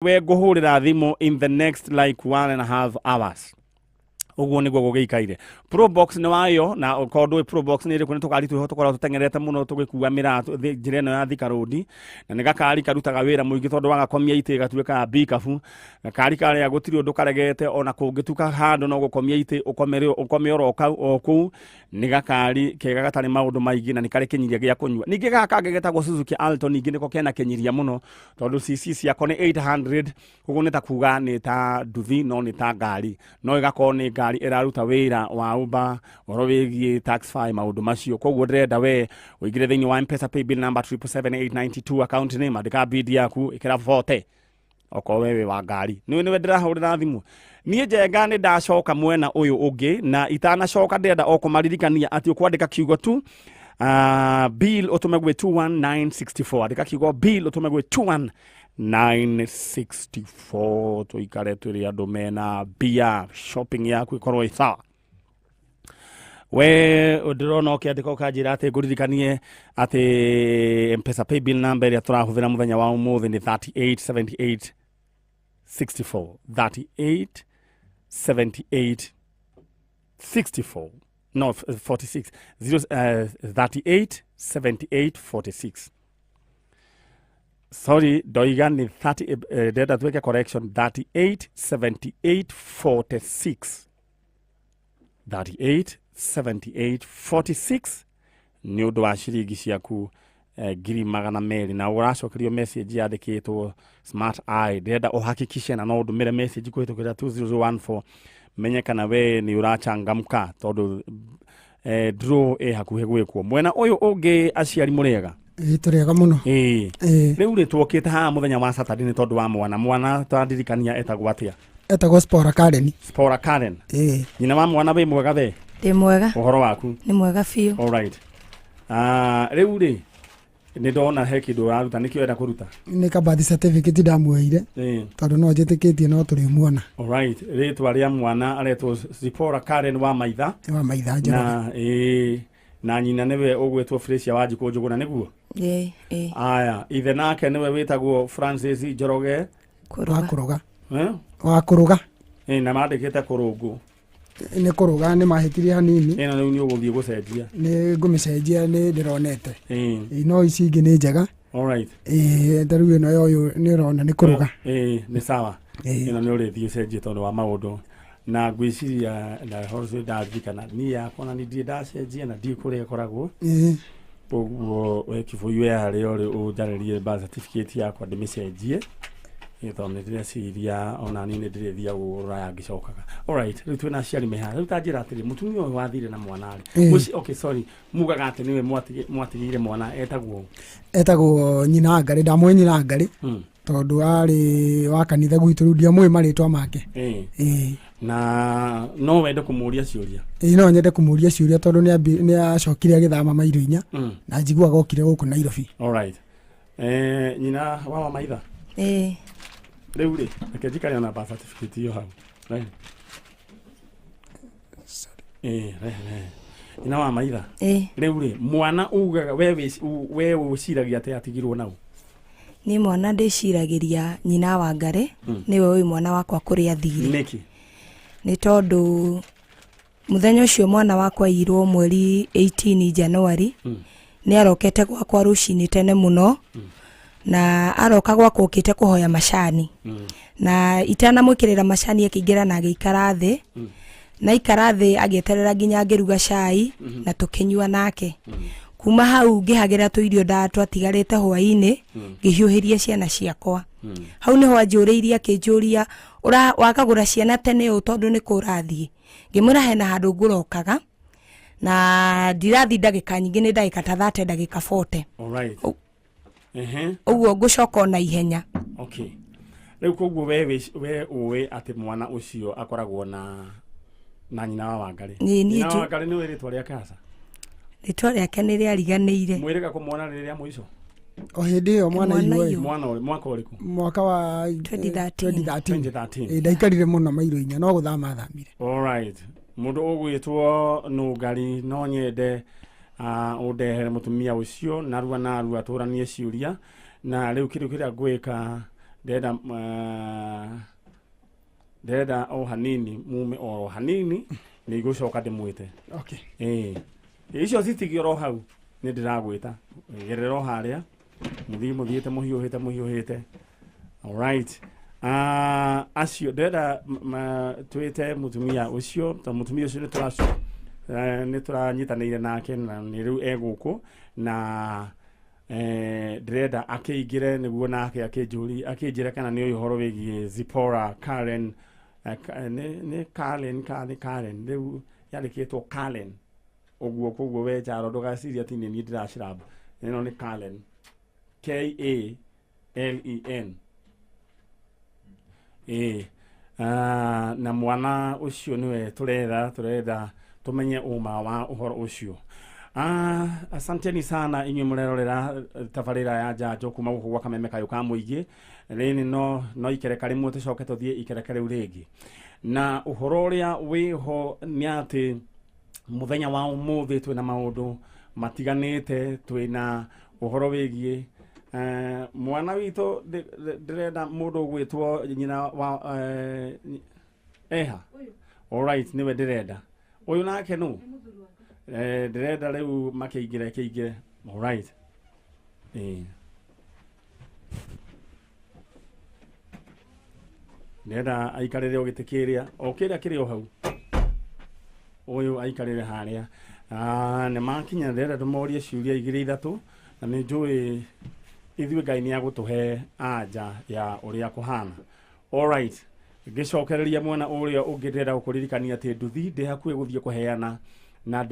We ngũhũrĩra thimũ in the next like 1.5 hours. Ũguo nĩguo gũgĩikaire. Probox nĩ wayo, na okorwo ndũĩ Probox nĩ ĩrĩkũ, nĩ tũkari twĩho tũkoragwo tũteng'erete mũno tũgĩkua mĩratũ njĩra ĩno ya Thika Road, na nĩ gakari karutaga wĩra mũingĩ tondũ wagakomia itĩ gatuĩkaga bikabu. Gakari karĩa gũtirĩ ũndũ karegete, ona kũngĩtuka handũ no gũkomia itĩ ũkomere, ũkome oro o kũu. Nĩ gakari kega gatarĩ maũndũ maingĩ na nĩ karĩ kĩnyiria gĩa kũnyua. Ningĩ gaka kangĩ getagwo Suzuki Alto ningĩ nĩko kena kĩnyiria mũno tondũ cc ciako nĩ 800. Koguo nĩ ta kuga nĩ ta nduthi, no nĩ ta ngari, no ĩgakorwo nĩ ngari ĩraruta wĩra wa Uber, ũhoro wĩgiĩ Taxify, maũndũ macio. Koguo ndĩrenda we ũingĩre thĩinĩ wa M-Pesa paybill number 777892, account name andĩka bid yaku, ĩkĩra 40 okorwo we wĩ wa ngari. Nĩwe nĩwe ndĩrahũrĩra thimũ niĩ Njenga. Nĩ ndacoka mwena ũyũ ũngĩ, na itanacoka ndĩrenda o kũmaririkania atĩ ũkwandĩka kiugo tu bill ũtũme gwĩ 21964. Andĩka kiugo bill ũtũme gwĩ 21964. Tũikare tũrĩ andũ mena mbia, shopping yaku ĩkorwo ĩ sawa. We ndĩrona ũkĩandĩka ũkanjĩra atĩ ngũririkanie atĩ M-Pesa paybill number ĩrĩa tũrahũthĩra mũthenya wa ũmũthĩ nĩ 38 78 64, 38 78 64, no 46, 0, 38 78 46. Sorry, ndoiga nĩ 30, ndĩrenda twĩke correction, 38 78 46, 38 78 46, nĩ ũndũ wa ciringi ciaku 200,000. Na ũracokerio message yandĩkĩtwo Smart Eye. Ndĩrenda ũhakikishe na no ũndũmĩre message kũhĩtũkĩra 2014, menye kana we nĩ ũrachangamka tondũ draw ĩ hakuhĩ gwĩkwo mwena ũyũ ũngĩ. Aciari, mũrĩega? Ĩĩ, tũrĩega mũno. Ĩĩ. Ĩĩ. Rĩu rĩ, twokĩte haha mũthenya wa Saturday nĩ tondũ wa mwana. Mwana twandirikania etagwo atĩa? Etagwo Spora Karen. Spora Karen. Ĩĩ. Nyina wa mwana, wĩ mwega we? Ndĩ mwega. Ũhoro waku? Nĩ mwega biũ. Alright. Ah, rĩu rĩ, nĩ ndona he kĩndũ ũraruta. Nĩkĩo enda kũruta? Nĩ ka birth certificate ndamuoire tondũ no njĩtĩkĩtie no tũrĩmuona. Alright, rĩtwa rĩa mwana aretwo Zipora Karen wa Maitha. Wa Maitha Njoroge. Na ĩĩ, na nyina nĩwe ũgwĩtwo Fresia Wanjikũ Njũgũna, nĩguo? Ĩĩ. Aya, ithe nake nĩwe wĩtagwo Francis Njoroge. Wa Kũrũga. Kũrũga. Eh? Wa Kũrũga. Ĩ, na mandĩkĩte kũrũngũ. Nĩ Kũrũga, nĩ mahĩtirie hanini. Ĩno rĩu nĩ ũgũthiĩ gũcenjia? Nĩ ngũmĩcenjia, nĩ ndĩronete. Ĩĩ. Ĩĩ, no ici ingĩ nĩ njega. Alright. Ĩĩ, ta rĩu ĩno ya ũyũ nĩ ũrona nĩ Kũrũga. Ĩĩ, nĩ sawa. Ĩĩ. Ĩno nĩ ũrĩthiĩ ũcenjie tondũ wa maũndũ, na ngwĩciria na ũhoro ũcio ndaririkana niĩ yakwa na nĩ ndirĩ ndacenjia na ndiũ kũrĩa ĩkoragwo. Ũguo we Kĩbũi, we harĩa ũrĩ, ũnjarĩrie birth certificate yakwa ndĩmĩcenjie. Ĩ, tondũ nĩ ndĩreciria ona niĩ nĩ ndĩrĩthiaga ũguo rũraya ngĩcokaga. Alright, rĩu twĩna aciari me haha. Rĩu ta njĩra atĩrĩ, mũtumia ũyũ wathire na mwana rĩ, okay, sorry, mugaga atĩ nĩwe mwatigĩire mwana etagwo? Etagwo Nyina Ngarĩ, ndamũĩ Nyina Ngarĩ tondũ arĩ wa kanitha gwitũ, rĩu ndiamũĩ marĩtwa make. Ĩĩ. Na no wende kũmũria ciũria? Ĩĩ, no nyende kũmũria ciũria tondũ nĩ acokire agĩthama mairo 4 na njiguaga okire gũkũ Nairobi. Alright. Nyina wa Maitha. Ĩĩ. Rĩu rĩ, reke njikare ona birth certificate iyo hau. Rehe. Ĩĩ, rehe, rehe. Nyina wa Maitha. Ĩĩ. Rĩu rĩ, mwana ugaga we we ũciragia atĩ atigirwo nau? Niĩ mwana ndĩciragĩria nyina wa Ngarĩ nĩwe ũĩ mwana wakwa kũrĩa athire. Nĩkĩ? Nĩ tondũ mũthenya ũcio mwana wakwa aiyirwo mweri 18 January, nĩ arokete gwakwa rũcinĩ tene mũno, na aroka gwakwa okĩte kũhoya macani, na itanamwĩkĩrĩra macani akĩingĩra na agĩikara thĩ, na aikara thĩ agĩeterera nginya ngĩruga cai na tũkĩnyua nake. Kuma hau ngĩhagĩra tũirio nda twatigarĩte hwaĩ-inĩ, ngĩhiũhĩria ciana ciakwa. Hau nĩho anjũrĩirie, akĩnjũria, "Ũra wakagũra ciana tene ũũ tondũ nĩ kũ ũrathiĩ?" Ngĩmwĩra hena handũ ngũrokaga na ndirathi ndagĩka nyingĩ, nĩ ndagĩka ta 30, ndagĩka 40. Alright. Ũguo ngũcoka ona ihenya. Okay. Rĩu koguo we ũĩ atĩ mwana ũcio akoragwo na nyina wa Wangarĩ. Ĩĩ, niĩ Nyina wa Wangarĩ nĩ rĩtwa rĩake hasa? Rĩtwa rĩake nĩ rĩariganĩire. Mwĩrĩga kũmuona rĩrĩa mũico? O hĩndĩ ĩyo mwana Mwana aiywo. aiywo. Mwana ũrĩ mwaka ũrĩkũ? Mwaka wa 2013. 2013. 2013. Ĩĩ, ndaikarire mũno mairo 4, no gũthama athamire. Alright. Mũndũ ũgwĩtwo Nũngari, no nyende ũndehere mũtumia ũcio narua narua tũranie ciũria. Na rĩu kĩndũ kĩrĩa ngwĩka Ndĩrenda o hanini mume o hanini nĩ igũcoka ndĩmwĩte. Okay. Icio citigio oro hau nĩ ndĩragwĩta gerera o harĩa mũthiĩ mũthiĩte mũhiũhĩte. All right. Acio ndĩrenda twĩte mũtumia ũcio tondũ mũtumia ũcio nĩ tũranyitanĩire nake na nĩ rĩu e gũkũ na ndĩrenda akĩingĩre nĩguo nake akĩnjĩre kana nĩ ũĩ ũhoro wĩgiĩ Zipporah Karen nĩ Karen nĩ Karen rĩu yandĩkĩtwo Karen ũguo koguo we Njaro ndũgaciria atĩ nĩ niĩ ndĩraciramba ĩno nĩ Karen K-A-L-E-N. Na mwana ũcio nĩwe tũrenda tumenye ũma wa ũhoro ũcio. Asanteni sana inyuĩ mũrerorera tabarĩra ya njanjo kuma gũkũ gwa Kameme Kayũ ka Mũingĩ. Rĩrĩ no ikereka rĩmwe tũcoke tũthiĩ ikereka rĩu rĩngĩ. Na ũhoro ũrĩa wĩho nĩ atĩ mũthenya wa ũmũthĩ twĩna maũndũ matiganĩte, twĩna ũhoro wĩgiĩ mwana witũ ndĩrenda mũndũ ũgwĩtwo nyina wa eha. All right, nĩwe ndĩrenda. Ũyũ nake nũ? Ndĩrenda rĩu makĩingĩre kĩingĩre. All right. Ndĩrenda aikarĩre o gĩtĩ kĩrĩa, o kĩrĩa kĩrĩ o hau. Ũyũ aikarĩre harĩa. Nĩ makinya ndĩrenda tũmorie ciũria igĩrĩ ithatũ na nĩ njũĩ ithuĩ Ngai nĩ agũtũhe anja ya ũrĩa kũhana. All right. Ngĩcokereria mwena ũrĩa ũngĩ ndĩrenda gũkũririkania atĩ nduthi ndĩ hakuhĩ gũthiĩ kũheana na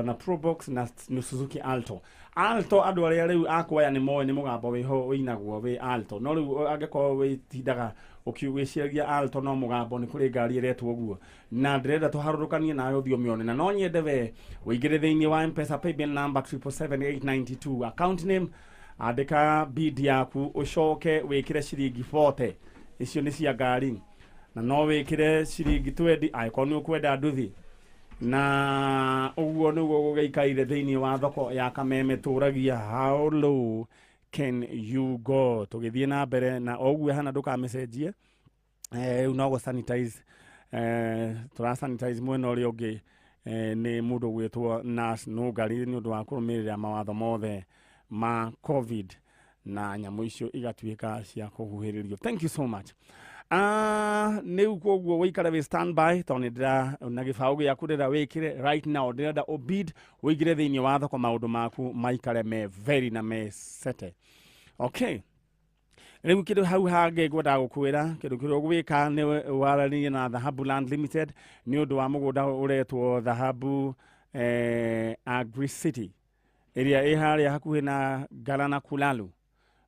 na Probox na Suzuki Alto. Alto andũ arĩa rĩu akwaya nĩ moĩ nĩ mũgambo wĩho ũinagwo wĩ Alto. No rĩu angĩkorwo wĩtindaga ũkĩwĩciragia Alto no mũgambo nĩ kũrĩ ngari ĩretwo ũguo. Na ndĩrenda tũharũrũkanie nawe ũthiĩ ũmĩone. Na no nyende we ũingĩre thĩinĩ wa M-Pesa paybill number 777892 account name andĩka bid yaku ũcoke wĩkĩre ciringi 40 icio nĩ cia ngari na no wĩkĩre ciringi 20 angĩkorwo nĩ ũkwenda nduthi. Na ũguo nĩguo gũgĩikaire thĩinĩ wa thoko ya Kameme tũragia how low can you go. Tũgĩthiĩ na mbere na o ũguo hana ndũkamĩcenjie rĩu no gũ sanitize tũra sanitize mwena ũrĩa ũngĩ nĩ mũndũ ũgwĩtwo Nurse Nũngari nĩ ũndũ wa kũrũmĩrĩra mawatho mothe ma COVID na nyamũ icio igatuĩka cia kũhuhĩrĩrio. Thank you so much. Nĩu koguo wĩikare wĩ standby tondũ nĩ ndĩra na gĩbaũ gĩaku ndĩrenda wĩkĩre right now, ndĩrenda ũbid ũingĩre thĩinĩ wa thoko maũndũ maku maikare me very na me sete. Okay. Rĩu kĩndũ hau hangĩ ngwendaga gũkwĩra kĩndũ kĩrĩa ũgwĩka nĩ waranĩrie na Dhahabu Land Limited nĩ ũndũ wa mũgũnda ũretwo Dhahabu Agri City ĩrĩa ĩ harĩa hakuhĩ na Galana Kulalu.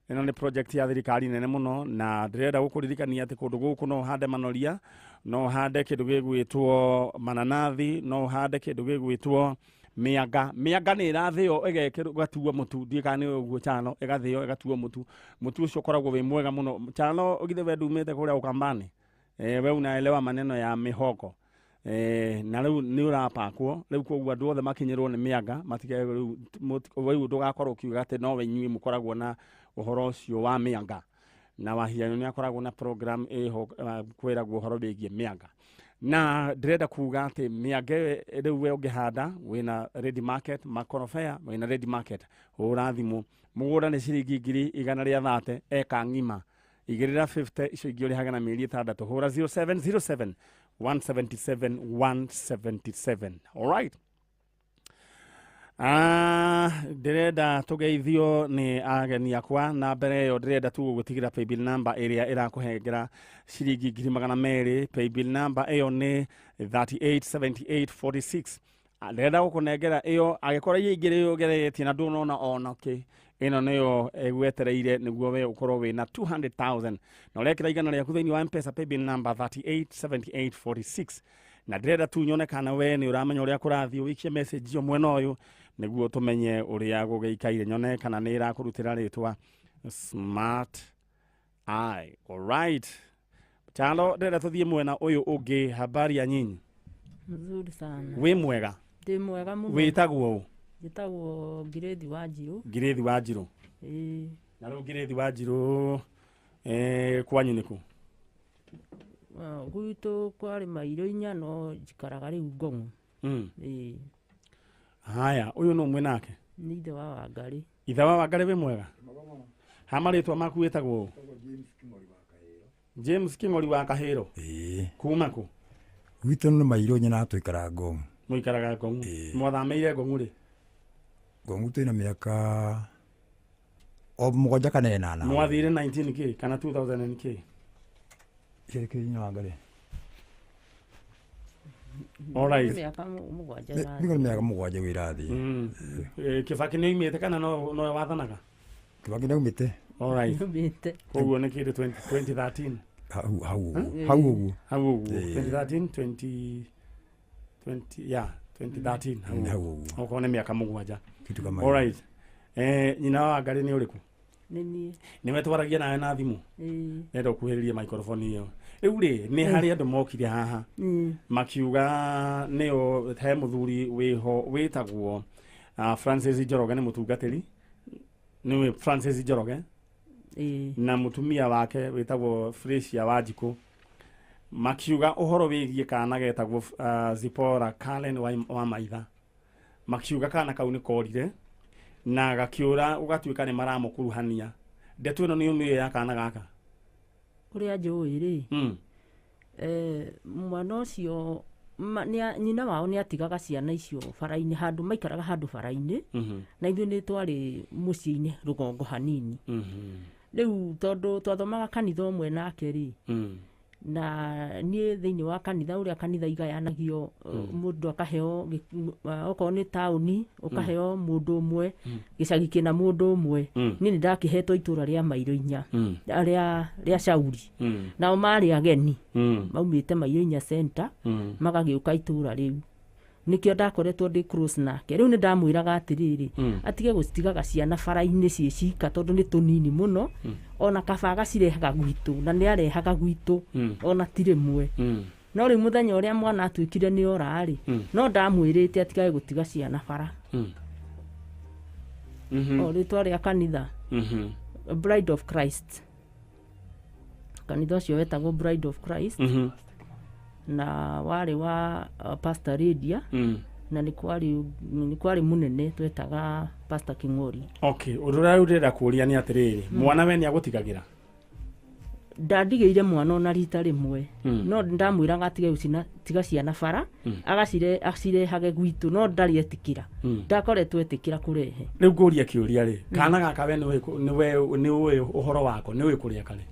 Ĩno nĩ project ya thirikari nene mũno na ndĩrenda gũkũririkania atĩ kũndũ gũkũ no ũhande manoria, no ũhande kĩndũ gĩgwĩtwo mananathi, no ũhande kĩndũ gĩgwĩtwo mĩanga. Mĩanga nĩ ĩrathĩo ĩgekĩrwo ĩgatuo mũtu, ndiũĩ kana nĩ ũguo Chano, ĩgathĩo ĩgatuo mũtu. Mũtu ũcio ũkoragwo wĩ mwega mũno. Chano githĩ we ndumĩte kũrĩa Ukambani? We unaelewa maneno ya mĩhogo. Na rĩu nĩ ũrapakwo rĩu koguo andũ othe makinyĩrwo nĩ mĩanga matige rĩu rĩu ndũgakorwo ũkiuga atĩ no inyuĩ mũkoragwo na ũhoro ũcio wa mĩanga. Na Wahianyũ nĩ akoragwo na program ĩho kwĩragwo ũhoro wĩgiĩ mĩanga. Na ndĩrenda kuga atĩ mĩanga rĩu we ũngĩhanda wĩna ready market, makorobea wĩna ready market, hũra thimũ. Mũgũnda nĩ ciringi 130 eka ng'ima. Igĩrĩra 50 icio ingĩ ũrĩhaga na mĩeri 6. Hũra 0707 177 177. All right. Ndĩrenda tũgeithio nĩ ageni akwa na mbere ĩyo ndĩrenda tu gũgũtigĩra paybill number ĩrĩa ĩrakũhengera ciringi 200,000. Paybill number ĩyo nĩ 387846. Ndĩrenda gũkũnengera ĩyo angĩkorwo iria ingĩ ũgeretie na ndũnona ona kĩ, ĩno nĩyo ĩgwetereire nĩguo we ũkorwo wĩna 200,000 na ũrekĩra igana rĩaku thĩinĩ wa M-Pesa paybill number 387846. Na ndĩrenda tu nyone kana we nĩ ũramenya ũrĩa kũrathiĩ, ũikie message ĩyo mwena ũyũ nĩguo tũmenye ũrĩa gũgĩikaire, nyone kana nĩ ĩrakũrutĩra rĩtwa Smart Eye. All right. Chalo, ndĩrenda tũthiĩ mwena ũyũ ũngĩ. Habari ya nyinyi? Mzuri sana. Wĩ mwega? Ndĩ mwega mũno. Wĩtagwo ũ? Njĩtagwo Ngirĩthi wa Njirũ. Ngirĩthi wa Njirũ. Ĩĩ. Na rĩu Ngirĩthi wa Njirũ Kwanyu nĩ kũ? Gwitũ kwarĩ mairũ inya no njikaraga rĩu Ngong'u. Ĩĩ. Haya, ũyũ nũ mwĩ nake? Nĩ ithe wa Wangarĩ. Ithe wa Wangarĩ, wĩ mwega? Ha, marĩtwa maku wĩtagwo ũ? James Kĩng'ori wa Kahĩro. Ĩĩ. Kuma kũ? Gwitũ nĩ mairũ nyina, tũikaraga Ngong'u. Mũikaraga Ngong'u? Ĩĩ. Mwathamĩire Ngong'u rĩ? Ngong'u twĩna mĩaka o 7 kana 8. Mwathire 19 k kana 2000 k? Kĩrĩ nyina Wangarĩ. Alright. Mĩaka 7. Nĩ mĩaka 7 wĩrathiĩ. Kĩbaki nĩ oimĩte kana no wathanaga? Kĩbaki nĩaumĩte. Alright. Yumĩte. Koguo nĩ kĩndũ 20 2013. Hau hau ũguo, hau ũguo. Hau ũguo. Ĩĩ. 2013, 20 20, yeah, 2013 hau. Hau ũguo. Okorwo nĩ mĩaka 7. Kitu kama hiyo. Alright. Nyina wa Wangarĩ nĩ ũrĩkũ? Nĩ niĩ. Nĩwe twaragia nawe na thimũ? Ĩĩ. Nenda ũkuhĩrĩrie microphone ĩyo. Rĩu rĩ, nĩ harĩ andũ mokire haha makiuga nĩo he mũthuri wĩho wĩtagwo Francis Njoroge, nĩ mũtungatĩri, nĩwe Francis Njoroge? Ĩĩ. Na mũtumia wake wĩtagwo Fresia Wanjikũ, makiuga ũhoro wĩgiĩ kana getagwo Zipora Karen wa Maitha. Makiuga kana kau nĩ korire na gakiũra, ũgatuĩka nĩ maramũkuruhania. Ndeto ĩno nĩ ũmĩũĩ ya kana gaka? Ũrĩa njũĩ rĩ, mwana ũcio nyina wao nĩ atigaga ciana icio bara-inĩ, handũ maikaraga handũ bara-inĩ, na ithuĩ nĩ twarĩ mũciĩ-inĩ rũgongo hanini. Rĩu tondũ twathomaga kanitha ũmwe nake rĩ, na niĩ thĩinĩ wa kanitha, ũrĩa kanitha igayanagio, mũndũ akaheo okorwo nĩ taũni ũkaheo mũndũ ũmwe, gĩcagi kĩna mũndũ ũmwe. Niĩ nĩ ndakĩhetwo itũra rĩa mairũ inya rĩa Shauri. Nao marĩ ageni maumĩte mairũ inya center, magagĩũka itũra rĩu. Nĩkĩo ndakoretwo ndĩ close nake. Rĩu nĩ ndamwĩraga atĩrĩrĩ, atige gũcitigaga ciana bara-inĩ ciĩ cika, tondũ nĩ tũnini mũno, ona kaba agacirehaga gwitũ, na nĩ arehaga gwitũ, ona ti rĩmwe. No rĩu mũthenya ũrĩa mwana atuĩkire nĩ ora rĩ, no ndamwĩrĩte atigage gũtiga ciana bara. O rĩtwa rĩa kanitha? Bride of Christ. Kanitha ũcio wetagwo Bride of Christ, na warĩ wa Pastor Lydia, na nĩ kwarĩ mũnene twetaga Pastor King'ori. Okay, ũndũ ũrĩa rĩu ndĩrenda kũũria nĩ atĩrĩrĩ, mwana we nĩ agũtigagĩra? Ndandigĩire mwana ona rita rĩmwe. No ndamwĩraga atige tiga ciana bara, acirehage gwitũ, no ndarĩ etĩkĩra. Ndakoretwo etĩkĩra kũrehe. Rĩu ngũria kĩũria rĩ, kana gaka we nĩ ũĩ ũhoro wako? Nĩ ũĩ kũrĩa karĩ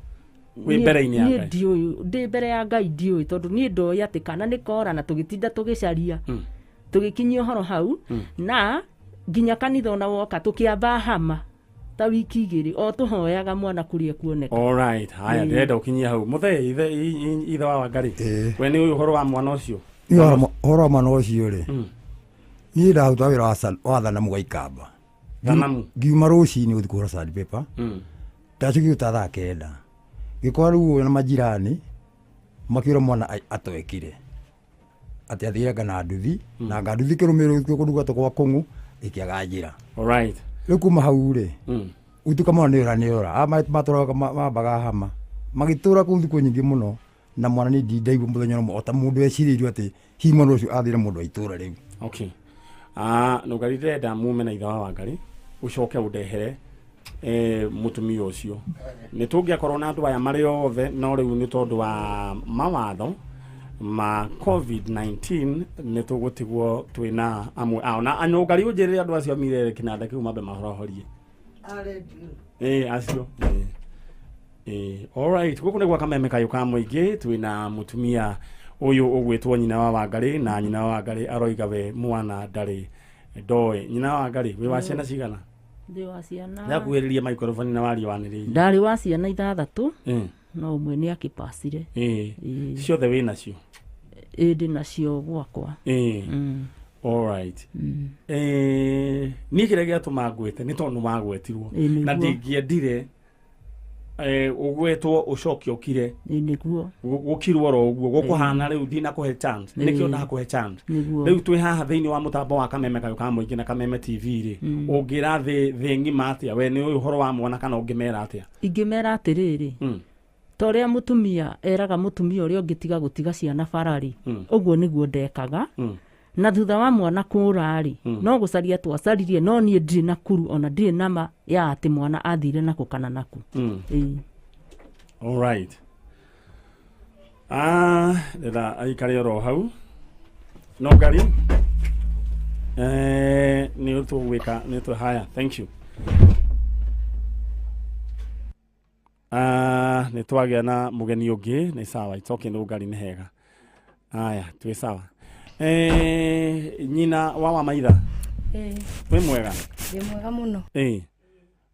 wĩ mbere-inĩ ya Niĩ Ngai? ndiũĩ. Ndĩ mbere ya Ngai ndiũĩ, tondũ niĩ ndoĩ atĩ kana nĩ kora, na tũgĩtinda tũgĩcaria, tũgĩkinyia ũhoro hau, na nginya kanitha ona woka tũkĩamba hama ta wiki 2 o tũhoyaga mwana kũrĩa kuoneka. Alright, haya, ndĩrenda ũkinyie hau. Mũthee, ithe wa Wangarĩ, we nĩ ũĩ ũhoro wa mwana ũcio? Niĩ ũhoro wa mwana ũcio rĩ, niĩ ndaruta wĩra wa thanamu wa Ikamba. Thanamu? Ngiuma rũcinĩ gũthiĩ kũhũra sandpaper, ndacokire ta thaa 9, gĩkora rĩu ũyũ na majirani makĩũra mwana atwekire atĩ athire na nduthi, na nga nduthi kĩrũmĩrĩro kũndũ gwa kũng'u ĩkĩaga njĩra. Rĩu kuma hau rĩ, gũtuĩka mwana nĩ ora, nĩ ora. Aya matũraga mambaga hama magĩtũra kũu thikũ nyingĩ mũno, na mwana nĩ ndindaigua mũthenya ũmwe ota mũndũ ecirĩirio atĩ hihi mwana ũcio athire mũndũ wa itũra rĩu. Okay, nũngari ndĩrenda mume na ithe wa Wangarĩ, ũcoke ũndehere mũtumia ũcio. Nĩ tũngĩakorwo na andũ aya marĩ othe, no rĩu nĩ tondũ wa mawatho ma COVID-19 nĩ tũgũtigwo twĩna amwe ao. Na anyũngari, ũnjĩrĩre andũ acio mirere kĩnanda kĩu mambe mahorohorie. Acio. Alright, gũkũ nĩ gwa Kameme kayũ ka mũingĩ. Twĩna mũtumia ũyũ ũgwĩtwo nyina wa Wangarĩ, na nyina wa Wangarĩ aroiga we mwana ndarĩ ndoĩ. Nyina wa Wangarĩ, wĩ wa ciana cigana? Ndĩ wa ciana. Ndakuhĩrĩria microphone na wario wanĩrĩire. Ndarĩ wa ciana 6, no ũmwe nĩ akĩpacire. Ĩĩ. Ciothe wĩ nacio? Ĩĩ, ndĩ nacio gwakwa. Alright. Niĩ kĩrĩa gĩatũma ngwĩte nĩ tondũ nĩ wagwetirwo Ĩĩ, nĩguo. na ndingĩendire. Ũgwetwo ũcoke ũkire. Ĩ, nĩguo. Gũkirwo oro ũguo gũkũhana rĩu ndinakũhe chance, nĩkĩo ndakũhe chance. Nĩguo. Rĩu twĩ haha thĩinĩ wa mũtambo wa Kameme Kayũ ka Mũingĩ na Kameme TV rĩ, ũngĩra thĩ ng'ima atĩa? We nĩ ũĩ ũhoro wa mwana kana ũngĩmera atĩa? Ingĩmera atĩrĩrĩ, ta ũrĩa mũtumia eraga mũtumia ũrĩa ũngĩ tiga gũtiga ciana bara-rĩ, ũguo nĩguo ndekaga. Na thutha wa mwana kũra-rĩ, no gũcaria twacaririe, no niĩ ndirĩ na kuru ona ndirĩ na ma ya atĩ mwana athire nakũ kana nakũ. Ĩĩ. All right. Ndĩra aikare oro hau no ngari nĩ tũgwĩka nĩ tũ haya, thank you. Nĩ twagĩa na mũgeni ũngĩ, nĩ sawa, it's okay, no ngari nĩ hega. Aya, twĩ sawa. Nyina wa Wamaitha. Ĩĩ. Wĩ mwega? Ndĩ mwega mũno.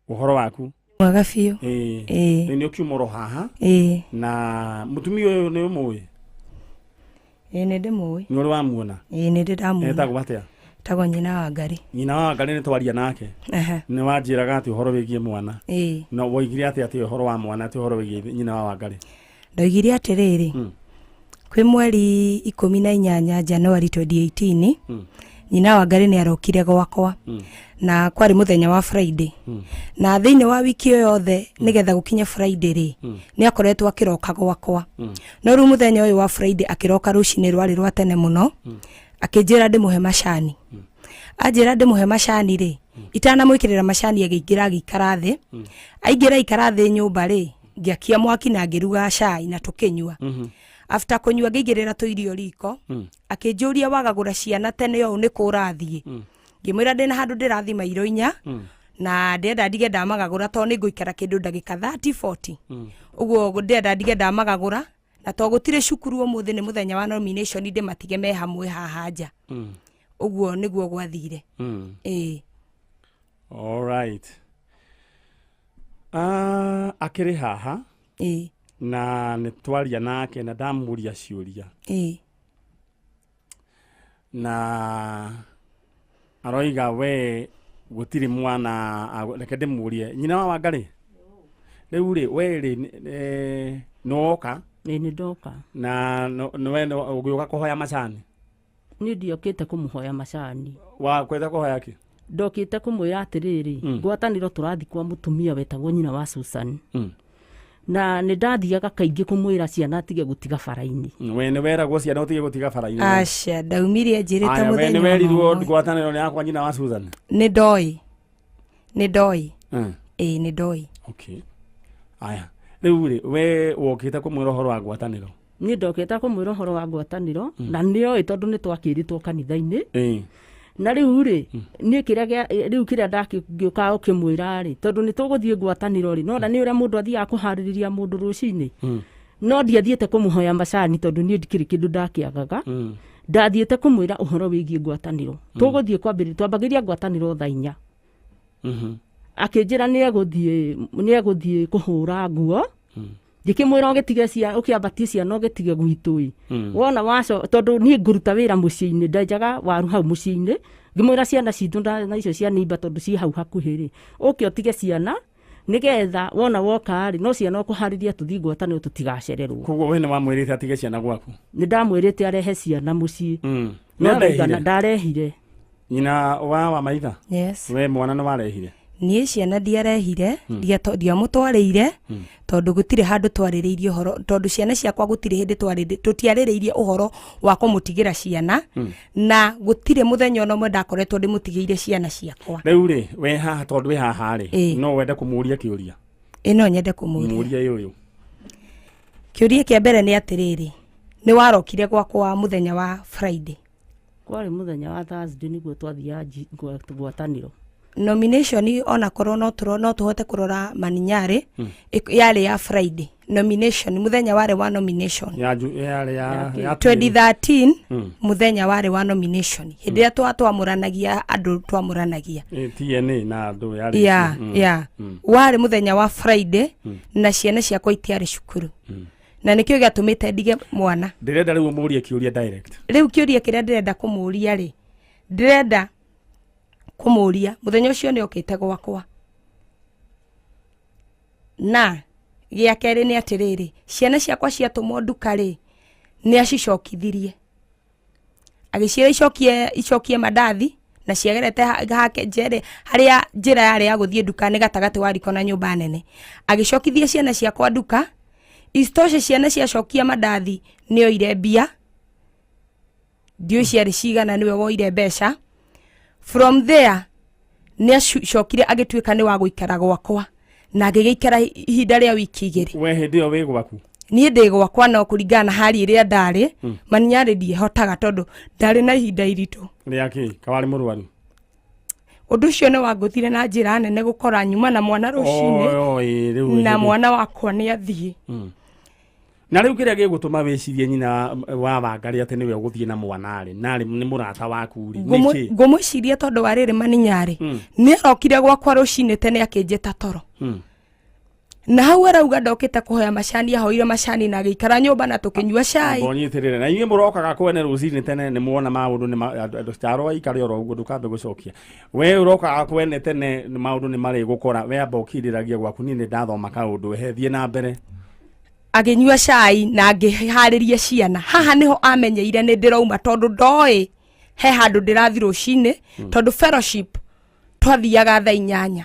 Ũhoro waku? Mwega biũ. Ĩĩ. Nĩ ũkiuma oro haha? Ĩĩ. Na mũtumia ũyũ nĩ ũmũĩ? Ĩĩ, nĩ ndĩmũĩ. Nĩ ũrĩ wamuona? Ĩĩ, nĩ ndĩ ndamuona. Etagwo atĩa? Etagwo nyina wa Ngarĩ. Nyina wa Ngarĩ nĩ twaria nake. Nĩ wanjĩraga atĩ ũhoro wĩgiĩ mwana. Ĩĩ. No woigire atĩ ũhoro wa mwana, atĩ ũhoro wĩgiĩ nyina wa Wangarĩ? Ndoigire atĩrĩrĩ, kwĩ mweri 18 January 2018, nyina wa Ngarĩ nĩ arokire gwakwa, na kwarĩ mũthenya wa Friday, na thĩinĩ wa wiki ĩyo yothe nĩgetha gũkinye Friday rĩ, nĩ akoretwo akĩroka gwakwa. No rĩu mũthenya ũyũ wa Friday akĩroka rũcinĩ rwarĩ rwa tene mũno, akĩnjĩra ndĩmũhe macani. Anjĩra ndĩmũhe macani rĩ, itanamwĩkĩrĩra macani agĩingĩra agĩikara thĩ. Aingĩra aikara thĩ nyũmba rĩ, ngĩakia mwaki na ngĩruga cai na tũkĩnyua. After kũnyua ngĩigĩrĩra tũirio riko, akĩnjũria wagagũra ciana tene ũũ nĩ kũ ũrathiĩ? Ngĩmwĩra ndĩna handũ ndĩrathiĩ mairo 4, na ndĩrenda ndige ndamagagũra tondũ nĩ ngũikara kĩndũ ndagĩka 30 40. Ũguo ndĩrenda ndige ndamagagũra, na tondũ gũtirĩ cukuru ũmũthĩ nĩ mũthenya wa nomination ndĩmatige me hamwe haha nja. Ũguo nĩguo gwathire. Ĩĩ. All right. Akĩrĩ haha. Ĩĩ. Na nĩ twaria nake na ndamũria ciũria. Ĩĩ. Na aroiga we gũtirĩ mwana, reke ndĩmũrie nyina wa Wangarĩ. Rĩu rĩ, we rĩ, nĩ woka? Ĩĩ, nĩ ndoka. Na we ũgĩũka kũhoya macani? Niĩ ndiokĩte kũmũhoya macani. Wa kwenda kũhoya kĩ? Ndokĩte kũmwĩra atĩrĩrĩ, ngwatanĩro tũrathiĩ kwa mũtumia wetagwo nyina wa Susan. Na nĩ ndathiaga kaingĩ kũmwĩra ciana atige gũtiga bara-inĩ. We nĩ weragwo ciana ũtige gũtiga bara-inĩ? Aca, ndaumire njĩrĩte Aya, we mũthenya nĩ werirwo ũmwe. ngwatanĩro nĩ yakwa nyina wa Susan? Nĩ ndoĩ. Nĩ ndoĩ. Ĩĩ, nĩ ndoĩ. Okay. Aya, rĩu rĩ, we wokĩte kũmwĩra ũhoro wa ngwatanĩro? Niĩ ndokĩte kũmwĩra ũhoro wa ngwatanĩro, na nĩoĩ tondũ nĩ twakĩrĩtwo kanitha-inĩ. Na rĩu rĩ, niĩ kĩrĩa gĩa, rĩu kĩrĩa ndakĩũka ũkĩmwĩra rĩ, tondũ nĩ tũgũthiĩ ngwatanĩro rĩ, no na nĩ ũrĩa mũndũ athiaga kũharĩrĩria mũndũ rũcinĩ. No ndiathiĩte kũmũhoya macani tondũ niĩ ndikĩrĩ kĩndũ ndakĩagaga. Ndathiĩte kũmwĩra ũhoro wĩgiĩ ngwatanĩro. Tũgũthiĩ kwambĩrĩria, twambagĩrĩria ngwatanĩro thaa 4. Akĩnjĩra nĩ egũthiĩ kũhũra nguo. Ngĩkĩmwĩra ũgĩtige ũkĩambatie ciana ũgĩtige gwitũ ĩ. Wona waco, tondũ niĩ ngũruta wĩra mũciĩ-inĩ, ndenjaga waru hau mũciĩ-inĩ. Ngĩmwĩra ciana citũ na icio cia neighbor tondũ ciĩ hau hakuhĩ rĩ, ũke ũtige ciana nĩgetha wona woka rĩ, no ciana ũkũharĩria tũthiĩ ngwatanĩro tũtigacererwo. Koguo we nĩ wamwĩrĩte atige ciana gwaku? Nĩ ndamwĩrĩte arehe ciana mũciĩ. No Nĩ arehire? ndarehire. Nyina wa Wamaitha? Yes. We mwana nĩ warehire? Niĩ ciana ndiarehire, ndiamũtwarĩire, tondũ gũtirĩ handũ twarĩrĩirie ũhoro, tondũ ciana ciakwa gũtirĩ hĩndĩ tũtiarĩrĩirie ũhoro wa kũmũtigĩra ciana, na gũtirĩ mũthenya ona ũmwe ndakoretwo ndĩmũtigĩire ciana ciakwa. Rĩu rĩ, we haha tondũ wĩ haha rĩ, no wende kũmũria kĩũria? Ĩĩ, no nyende kũmũria. Mũrie ũyũ. Kĩũria kĩa mbere nĩ atĩrĩrĩ, nĩ warokire gwakwa mũthenya wa Friday? Kwarĩ mũthenya wa Thursday nĩguo twathiaga ngwatanĩro. Nomination onakorwo no tũhote kũrora Maninyarĩ, yarĩ ya Friday. Nomination, mũthenya warĩ wa nomination. Ya yarĩ ya, Ya ya 2013, mũthenya warĩ wa nomination. Hĩndĩ ĩrĩa twamũranagia andũ, twamũranagia. TNA na andũ yarĩ Ya, ya. Warĩ mũthenya wa Friday na ciana ciakwa itiarĩ cukuru. Na nĩkĩo gĩatũmĩte ndige mwana. Ndĩrenda rĩu ũmũrie kĩũria direct. Rĩu kĩũria kĩrĩa ndĩrenda kũmũria rĩ, ndĩrenda kũmũria mũthenya ũcio nĩ okĩte gwakwa. Na Gĩa kerĩ nĩ atĩrĩrĩ, ciana ciakwa ciatũmwo nduka rĩ, nĩ acicokithirie, agĩciĩra icokie icokie mandathi, na ciagerete hake njere harĩa njĩra yarĩ ya gũthiĩ nduka nĩ gatagatĩ wa riko na nyũmba nene. Agĩcokithia ciana ciakwa nduka. Isitoshe, ciana ciacokia mandathi nĩ oire mbia, ndiũĩ ciarĩ cigana, nĩwe woire mbeca. From there nĩ acokire agĩtuĩka nĩ wa gũikara gwakwa, na agĩgĩikara ihinda rĩa wiki 2. We hĩndĩ ĩyo wĩ gwaku? Niĩ ndĩ gwakwa, no kũringana na hali ĩrĩa ndarĩ, maninyarĩ ndiehotaga tondũ ndarĩ na ihinda iritũ. Rĩa kĩ kawarĩ mũrwaru? Ũndũ ũcio nĩ wangũthire na njĩra nene, gũkora nyuma na mwana rũcinĩ Oh, ĩ, rĩu na mwana wakwa nĩ athiĩ. Na rĩu kĩrĩa gĩgũtũma wĩcirie nyina wa Wangarĩ atĩ nĩwe ũgũthiĩ na mwana rĩ, narĩ nĩ mũrata waku rĩ, nĩkĩ? Ngũmwĩciria tondũ wa rĩrĩ, maninyarĩ nĩ arokire gwakwa rũcinĩ tene akĩnjĩta toro, na hau arauga ndokĩte kũhoya macani, ahoire macani na agĩikara nyũmba na tũkĩnyua cai. Mbonyitĩrĩre na inyuĩ mũrokaga kwene rũcinĩ tene, nĩ muona maũndũ nĩ andũ caro aikare oro ũguo, ndũkambe gũcokia. We ũrokaga kwene tene, maũndũ nĩ marĩ gũkora, we amba ũkirĩragia gwaku. Niĩ nĩ ndathoma kaũndũ, he thiĩ na mbere. Agĩnyua cai na ngĩharĩria ciana. Haha nĩho amenyeire nĩ ndĩrauma, tondũ ndoĩ he handũ ndĩrathi rũcinĩ, tondũ fellowship twathiaga thaa 8,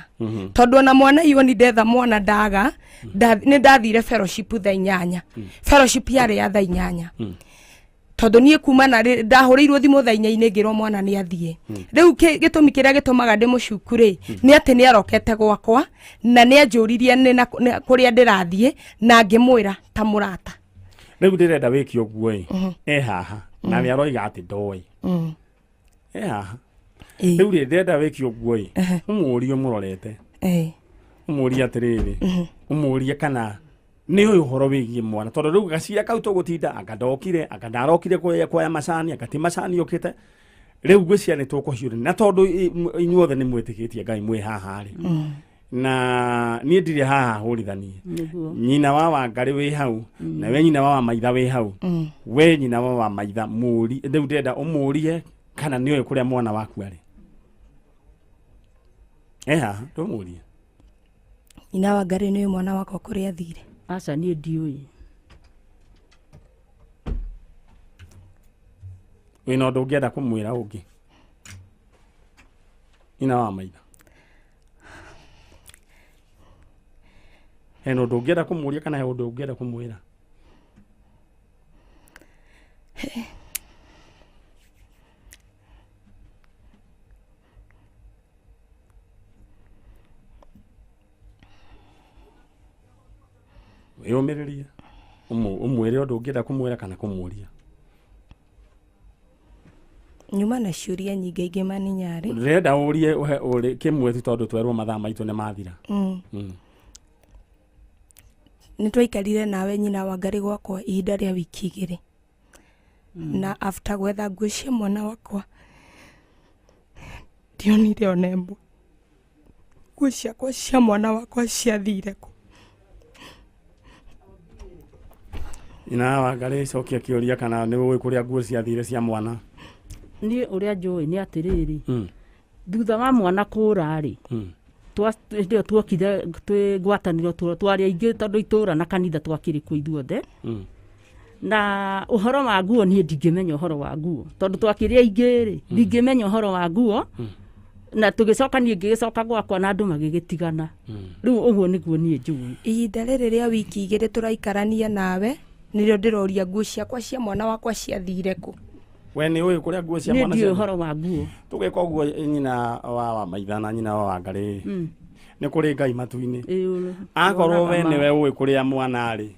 tondũ ona mwana ioni ndetha mwana ndaga nĩ ndathire fellowship thaa 8. Fellowship yarĩ ya thaa 8, tondũ niĩ kuma na ndahũrĩirwo thimũ thaa 4-inĩ ngĩrwo mwana nĩ athiĩ. Rĩu gĩtũmi kĩrĩa gĩtũmaga ndĩmũcuku rĩ, nĩ atĩ nĩ arokete gwakwa na nĩ anjũririe nĩ na kũrĩa ndĩrathiĩ, na ngĩmwĩra ta mũrata. Rĩu ndĩrenda wĩke ũguo ĩ, e haha na nĩ aroiga atĩ ndoĩ e haha. Rĩu rĩ, ndĩrenda wĩke ũguo ĩ, ũmũrie ũmũrorete, ũmũrie atĩrĩrĩ, ũmũrie kana nĩ ũyũ ũhoro wĩgiĩ mwana, tondũ rĩu gacira kau tũgũtinda anga ndokire, anga ndarokire kuoya macani, anga ti macani ũkĩte. Rĩu ngwĩciria nĩ tũkũhiũrania na tondũ inyuothe nĩ mwĩtĩkĩtie Ngai mwĩ haha rĩ, na niĩ ndirĩ haha hũrithanie. Nyina wa Wangarĩ wĩ hau, na we nyina wa Wamaitha wĩ hau. We nyina wa Wamaitha, mũri rĩu ndĩrenda ũmũrie kana nĩ ũĩ kũrĩa mwana waku arĩ. E haha, ndũmũrie. Nyina wa Ngarĩ, nĩ mwana wakwa kũrĩa athire? Aca, niĩ ndiũĩ. Wĩna ũndũ ũngĩenda kũmwĩra ũngĩ, nyina wa Maitha? Hena ũndũ ũngĩenda kũmũria kana he ũndũ ũngĩenda kũmwĩra? Wĩyũmĩrĩrie, ũmwĩre ũndũ ũngĩenda kũmwĩra kana kũmũria. Nyuma na ciũria nyingĩ ingĩ, maninyarĩ. Ndĩrenda ũrie ũhe ũrĩ kĩmwe tu, tondũ twerwo mathaa maitũ nĩ mathira. Nĩ twaikarire nawe, nyina wa Ngarĩ, gwakwa ihinda rĩa wiki 2, na after gwetha nguo cia mwana wakwa ndionire ona ĩmwe. Nguo ciakwa cia mwana wakwa ciathire kũ? Nyina wa Ngarĩ, cokia kĩũria kana nĩ ũĩ kũrĩa nguo ciathire cia mwana. Niĩ ũrĩa njũĩ nĩ atĩrĩrĩ, thutha wa mwana kũra rĩ, hĩndĩ ĩyo tuokire twĩ ngwatanĩro, twarĩ aingĩ tondũ itũra na kanitha twakĩrĩ kuo ithuothe. Na ũhoro wa nguo, niĩ ndingĩmenya ũhoro wa nguo tondũ twakĩrĩ aingĩ rĩ, ndingĩmenya ũhoro wa nguo. Na tũgĩcoka, niĩ ngĩgĩcoka gwakwa na andũ magĩgĩtigana. Rĩu ũguo nĩguo niĩ njũĩ. Ihinda rĩrĩ rĩa wiki 2 tũraikarania nawe, nĩrĩo ndĩroria nguo ciakwa cia mwana wakwa ciathire kũ. We nĩ ũĩ kũrĩa nguo cia Niĩ mwana ndiũĩ ciathire? ũhoro wa nguo. Tũgĩka ũguo, nyina wa Wamaitha na nyina wa Wangarĩ, nĩ kũrĩ Ngai matu-inĩ. Akorwo we nĩwe ũĩ kũrĩa mwana arĩ,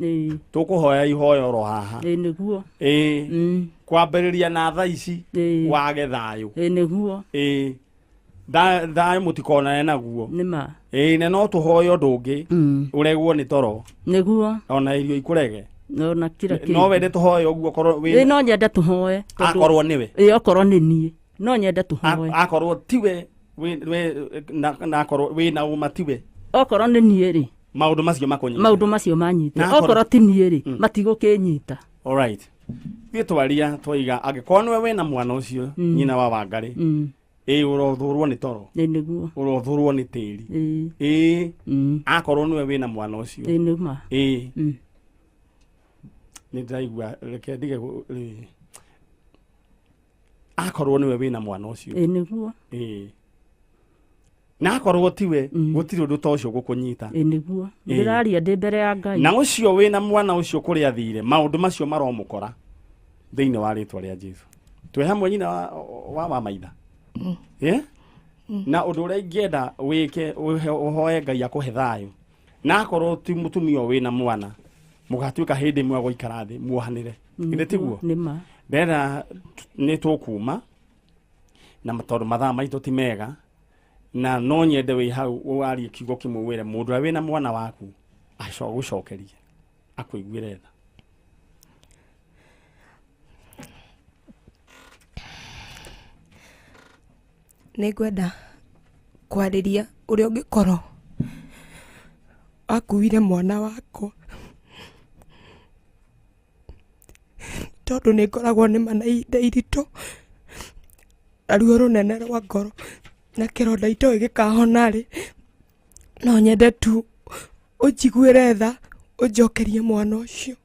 tũkũhoya ihoya oro haha. Ĩĩ, nĩguo. Ĩĩ, kwambĩrĩria na thaa ici, wage thayũ. Ĩĩ, nĩguo. Ĩĩ, thayũ mũtikonane naguo. Nĩma. Ĩĩ, na no tũhoe ũndũ ũngĩ, ũregwo nĩ toro, ona irio ikũrege, Ona kila kĩndũ. No wende tũhoe ũguo korwo Ĩĩ, no nyende tũhoe akorwo nĩwe? Ĩĩ, okorwo nĩ niĩ no nyende tũhoe. Akorwo tiwe, na akorwo wĩna ũma tiwe? Okorwo nĩ niĩ rĩ, maũndũ macio makũnyite. Maũndũ macio manyite. Na Okorwo ti niĩ rĩ, matigũkĩnyita. Alright, ithuĩ twaria twaiga angĩkorwo nĩwe wĩna mwana ũcio, nyina wa Wangarĩ, Ĩĩ, ũrothũrwo nĩ toro. Ĩ nĩguo. Ũrothũrwo nĩ tĩri. Ĩ. Ĩĩ, akorwo nĩwe wĩna mwana ũcio. Ĩ nĩma. Ĩĩ, nĩ ndĩraigua, reke ndige akorwo nĩwe wĩna mwana ũcio. Ĩ nĩguo. Ĩĩ, na akorwo tiwe, gũtirĩ ũndũ ta ũcio gũkũnyita. Ĩ nĩguo, ndĩraria ndĩ mbere ya Ngai. Na ũcio wĩna mwana ũcio kũrĩa athire, maũndũ macio maromũkora thĩinĩ wa rĩtwa rĩa Jesu. Twĩ hamwe, nyina wa maitha? Eh? Na ũndũ ũrĩa ingĩenda wĩke, ũhoe Ngai akũhe thayũ, na akorwo ti mũtumia ũyũ wĩna mwana, mũgatuĩka hĩndĩ ĩmwe gũikara thĩ muohanĩre. Githĩ tiguo? Nĩma. Ndĩrenda nĩ tũkuma na tondũ mathaa maitũ ti mega, na no nyende wĩ hau warie kiugo kĩmwe, wĩre mũndũ ũrĩa wĩna mwana waku gũcokerie akũiguĩre tha. Nĩ ngwenda kwarĩria ũrĩa ũngĩkorwo akuire mwana wakwa, tondũ nĩ ngoragwo nĩma na ihinda iritũ na ruo rũnene rwa ngoro na kĩronda itoĩ gĩkahona rĩ. No nyende tu ũnjiguĩre tha, ũnjokerie mwana ũcio.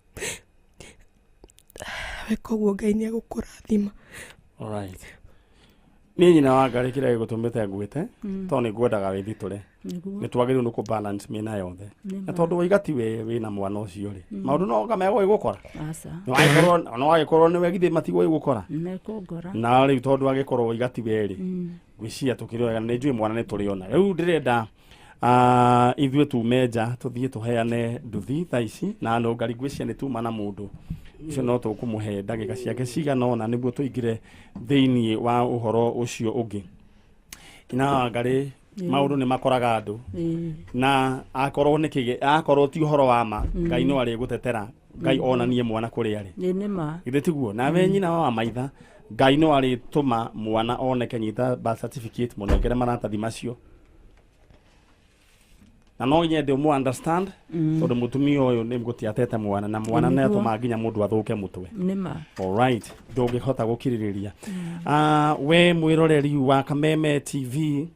Weka ũguo, Ngai nĩ egũkũrathima. Alright. Niĩ nyina wa ngarĩ, kĩrĩa gĩgũtũmĩte ngwĩte, tondũ nĩ ngwendaga wĩthitũre, Nĩguo. nĩ twagĩrĩirwo nĩ kũ balance mĩena yothe. Nĩ Na tondũ waiga ti we wĩna mwana ũcio rĩ, maũndũ no anga megũgĩgũkora. Aca. No agĩkorwo nĩwe, githĩ matigũgĩgũkora? Mekũngora. Na rĩu tondũ agĩkorwo waiga ti we rĩ, ngwĩciria tũkĩrĩ wega. Nĩ njũĩ mwana nĩ tũrĩona. Rĩu ndĩrenda ithuĩ tume nja, tũthiĩ tũheane nduthi thaa ici na nũngari. Ngwĩciria nĩ tuma na mũndũ ũcio, no tũkũmũhe ndagĩka ciake cigana ũna nĩguo tũingĩre thĩinĩ wa ũhoro ũcio ũngĩ. Na ngarĩ, maũndũ nĩ makoraga andũ. Na akorwo nĩ kĩge, akorwo ti ũhoro wa ma, Ngai no arĩgũtetera, Ngai onanie mwana kũrĩa arĩ. Ĩ nĩma. Githĩ tiguo? Nawe nyina wa maitha, Ngai no arĩtũma mwana oneke. Nyita birth certificate, mũnengere maratathi macio, na no nyende ũmũ understand, tondũ mũtumia ũyũ nĩ gũtiatete mwana, na mwana nĩ atũmaga nginya mũndũ athũke mũtwe. Nĩma. Alright, ndũngĩhota gũkirĩrĩria. We mwĩroreri wa Kameme TV,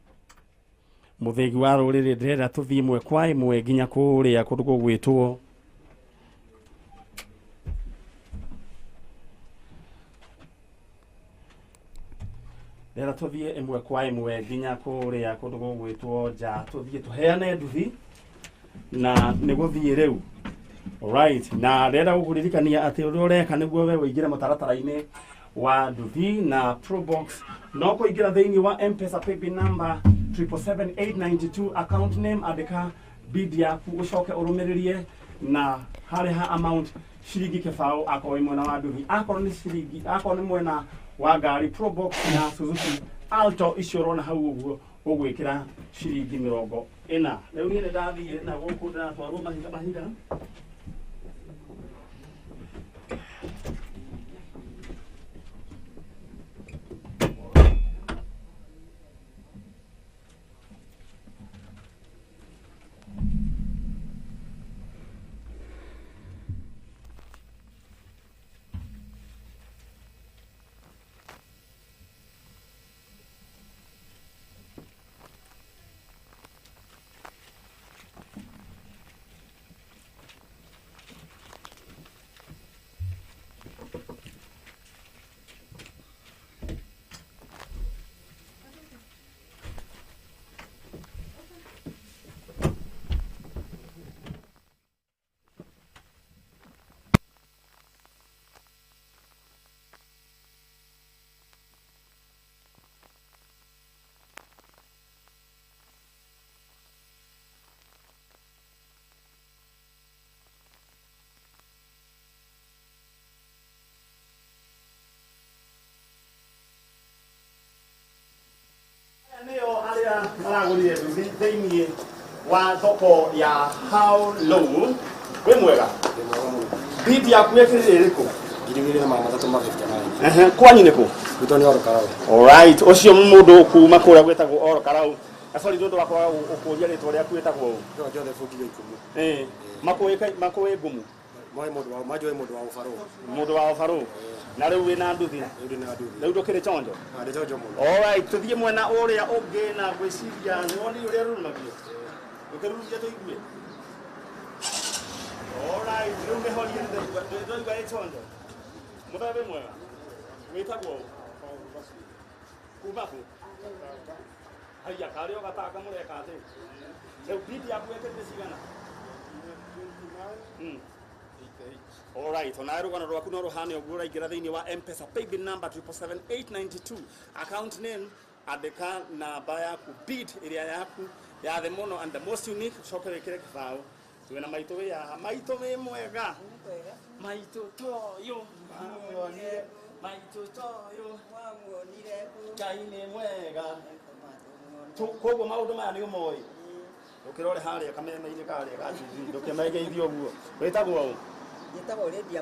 mũthĩgi wa rũrĩrĩ, ndĩrenda tũthiĩ ĩmwe kwa ĩmwe nginya kũrĩa kũndũ gũgwĩtwo ndĩrenda tũthiĩ ĩmwe kwa ĩmwe nginya kũrĩa kũndũ gũgwĩtwo nja, tũthiĩ tũheane nduthi na nĩ gũthiĩ rĩu. Alright, na ndĩrenda gũkũririkania atĩ ũrĩa ũreka nĩguo we ũingĩre mũtaratara-inĩ wa nduthi na Probox, no kũingĩra thĩinĩ wa M-Pesa paybill number 777892, account name andĩka bid yaku, ũcoke ũrũmĩrĩrie na harĩ ha amount ciringi kĩbaũ akorwo wĩ mwena wa nduthi, akorwo nĩ ciringi, akorwo nĩ mwena wa ngari Probox na Suzuki Alto icio ũrona hau ũguo, ũgwĩkĩra ciringi 40. Rĩu niĩ nĩ ndathiĩ na gũkũ, ndĩratwarwo mahiga mahiga. Nĩo arĩa maragũrire nduthi thĩinĩ wa thoko ya How Low. Wĩ mwega? Bid yaku ĩkĩrĩ ĩrĩkũ? 2359. Ehe, kwanyu nĩ kũ? Gwitũ nĩ Oro Karau. Alright, ũcio mũndũ kuma kũrĩa gwĩtagwo Oro Karau. Na sorry nĩ ũndũ wa kwaga gũkũria, rĩtwa rĩaku wĩtagwo ũ? Ndĩrwa Joseph Ngiga Ikumu. Eh, makũĩ ngumu. Moe mundu wa manjoe mundu wa ubaru. Mundu wa ubaru. Na riu wina nduthi. Riu ndina nduthi. Riu ndukiri chonjo. Ah, ndi chonjo muno. All right, tuthie mwena uria ungi na ngwiciria woni uria rurumagio. Ukirururia tuigue. All right, riu mihorie ndiraigua ĩ chonjo. Mũthemba mwega. Wĩtagwo ũ? Kuma kũ? Haiya, karĩ o gatanga mũreka atĩ. Rĩu bidi yaku wekĩrire cigana? All right, ona rũgano rwaku no rũhane ũguo ũraingĩra thĩinĩ wa M-Pesa paybill number 777892 account name andĩka namba yaku bid ĩrĩa yaku ya thĩ mũno and the most unique ũcoke wĩkĩre kĩbaũ. Twĩna maitũ wĩ haha. Maitũ wĩ mwega. Maitũ toyũ wamuonire. Maitũ toyũ Ngai nĩ mwega. Koguo maũndũ maya nĩ ũmoĩ. Ũkĩrore harĩa kameme-inĩ karĩa ga TV ndũkĩmegeithie ũguo. Wĩtagwo ũ? Njĩtagwo Lydia.